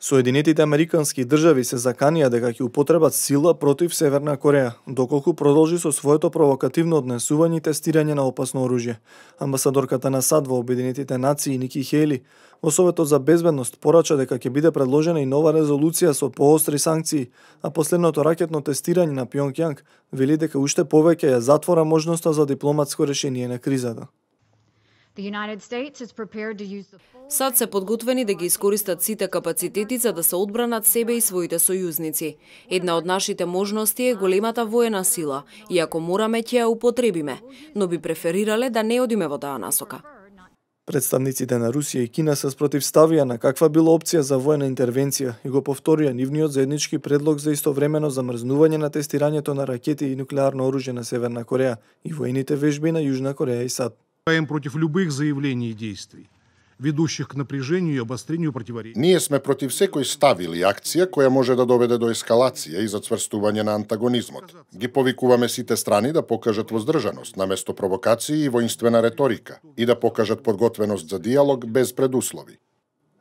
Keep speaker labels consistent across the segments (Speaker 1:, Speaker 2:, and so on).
Speaker 1: Соединетите американски држави се заканија дека ќе употребат сила против Северна Кореја, доколку продолжи со своето провокативно однесување и тестирање на опасно оружје. Амбасадорката на САД во Обединетите нации Ники Хејли во Советот за безбедност порача дека ќе биде предложена и нова резолуција со поостри санкции, а последното ракетно тестирање на Пјонгјанг вели дека уште повеќе ја затвора можноста за дипломатско решение на кризата.
Speaker 2: САД се подготвени да ги искористат сите капацитети за да се одбранат себе и своите сојузници. Една од нашите можности е големата воена сила, и ако мораме ќе ја употребиме, но би преферирале да не одиме во таа насока.
Speaker 1: Представниците на Русија и Кина се спротивставија на каква била опција за воена интервенција и го повторија нивниот заеднички предлог за истовремено замрзнување на тестирањето на ракети и нуклеарно оружје на Северна Кореја и воените вежби на Јужна Кореја и САД.
Speaker 3: Против любых заявлений и действий, ведущих к напряжению и обострению противоречий.
Speaker 4: Ние сме против секој став или акција која може да доведе до ескалација и зацврстување на антагонизмот. Ги повикуваме сите страни да покажат воздржаност наместо провокации и воинствена реторика и да покажат подготвеност за диалог без предуслови.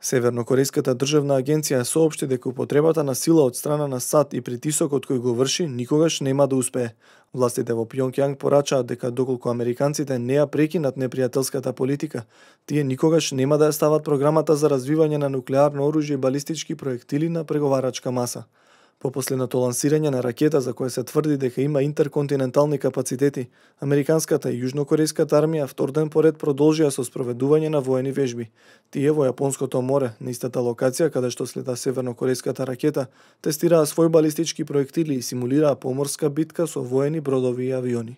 Speaker 1: Севернокорејската државна агенција соопшти дека употребата на сила од страна на САД и притисокот кој го врши никогаш нема да успее. Властите во Пјонгјанг порачаат дека доколку американците не ја прекинат непријателската политика, тие никогаш нема да ја стават програмата за развивање на нуклеарно оружје и балистички проектили на преговарачка маса. По последното лансирање на ракета за која се тврди дека има интерконтинентални капацитети, американската и јужнокорејската армија втор ден поред продолжија со спроведување на воени вежби. Тие во Јапонското море, на истата локација каде што следа севернокорејската ракета, тестираа свој балистички проектили и симулираа поморска битка со воени бродови и авиони.